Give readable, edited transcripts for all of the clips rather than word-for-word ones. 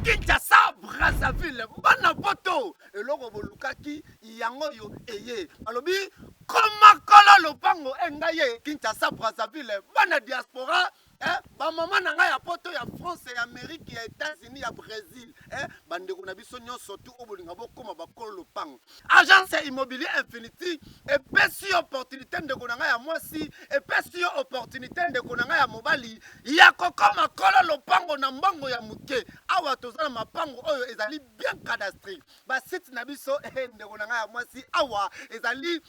Kinshasa, Brazzaville, bana poto, eloko bolukaki yango oyo eye. Balobi koma kolo lopango e ngai ye Kinshasa, Brazzaville, bana diaspora eh, bamama na ngai ya poto ya France ya Amerique ya États-Unis ya Brésil eh, bandeko na biso nyonso tu oyo bolinga bokoma bakolo lopango. Agence ya immobilier Infinity epesi yo opportunité ndeko na ngai ya mwasi, epesi yo opportunité ndeko na ngai ya mobali ya kokoma kolo lopango na mbongo ya moke. Awa toza na mapango oyo ezali bien cadastre, basite na biso eh, ndeko na ngai ya mwasi, awa ezali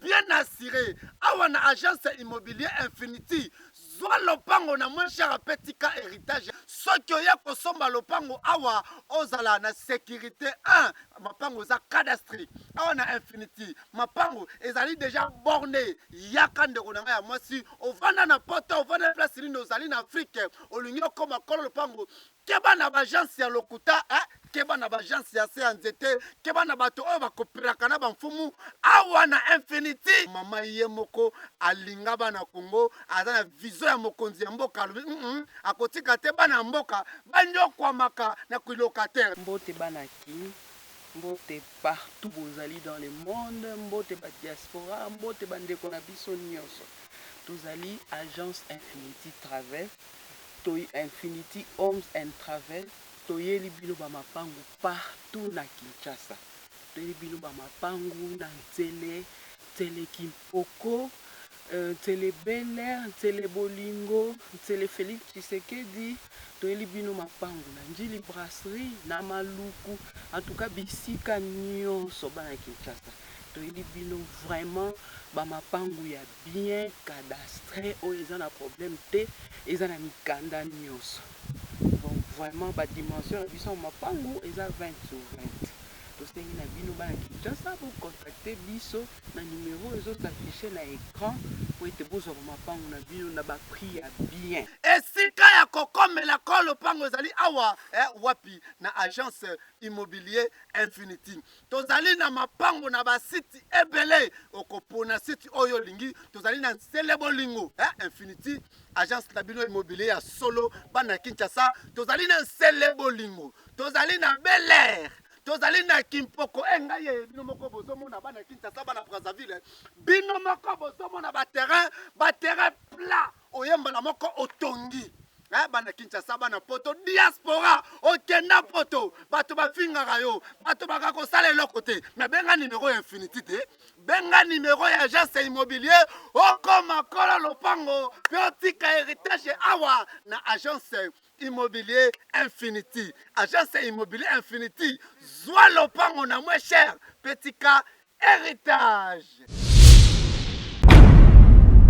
bien assuré. Awa na agence ya immobilier Infinity, zwa lopango na moins cher mpe tika héritage. Soki oye kosomba lopango awa, ozala na sécurité 1 mapango eza cadastre. Awa na Infinity mapango ezali deja borné. Yaka ndeko na ngai ya mwasi, ovanda na poto, ovanda na place nini, ozali na Afrique, olingi okoma kolo lopango, keba na baagence ya lokuta eh? Keba na baagence ya se ya nzete, keba na bato oyo bakoperaka na bamfumu. Awa na Infinity, mama ye moko alinga bana Congo, aza na vision ya mokonzi ya mboka, alobi akotika te bana ya mboka banyokwamaka na kilocataire. Mbote bana Kin, mbote partout bozali dans le monde, mbote ba diaspora, mbote bandeko na biso nyonso. Tozali agence Infinity Travel, to Infinity Homes and Travel, toyeli bino ba mapangu partout na Kinshasa. Toyeli bino ba mapangu na Ntsele, Ntsele Kimpoko, Ntsele Bel Air, Ntsele Bolingo, Ntsele Félix Tshisekedi. Toyeli bino mapangu na Njili Brasserie, na Maluku, en tout cas bisika nyonso bana Kinshasa. Toyeli bino vraiment ba mapangu ya bien cadastre oyo eza na problème te, eza na mikanda nyonso. Donc vraiment ba dimension na biso ya mapangu eza 20 sur 20. Tosengi na bino bana Kinshasa bocontacte biso na numero ezo s'affiche na écran po ete bozwa ba mapangu na bino na ba prix ya bien. Esika ya kokomela kolo lopango ezali awa eh, wapi? Na agence immobilier Infinity. Tozali na mapango na basiti ebele, okopona site oyo olingi. Tozali na Nsele Bolingo eh, Infinity agence na bino immobilier ya solo bana Kinshasa. Tozali na Nsele Bolingo, tozali na Bel Air, tozali na Kimpoko. E ngai ye bino moko bozomona bana Kinshasa, bana Brazzaville, bino moko bozomona ba terrain, ba terrain plat, oyembala moko otongi. Eh, bana Kinshasa, bana poto, diaspora, okenda poto, bato bafingaka yo, bato baka kosala eloko te. Me benga numero ya Infinity te, benga numero ya agence immobilier, okoma kolo lopango mpe otika héritage awa na agence immobilier Infinity. Agence immobilier Infinity, zwa lopango na moins cher mpe tika héritage.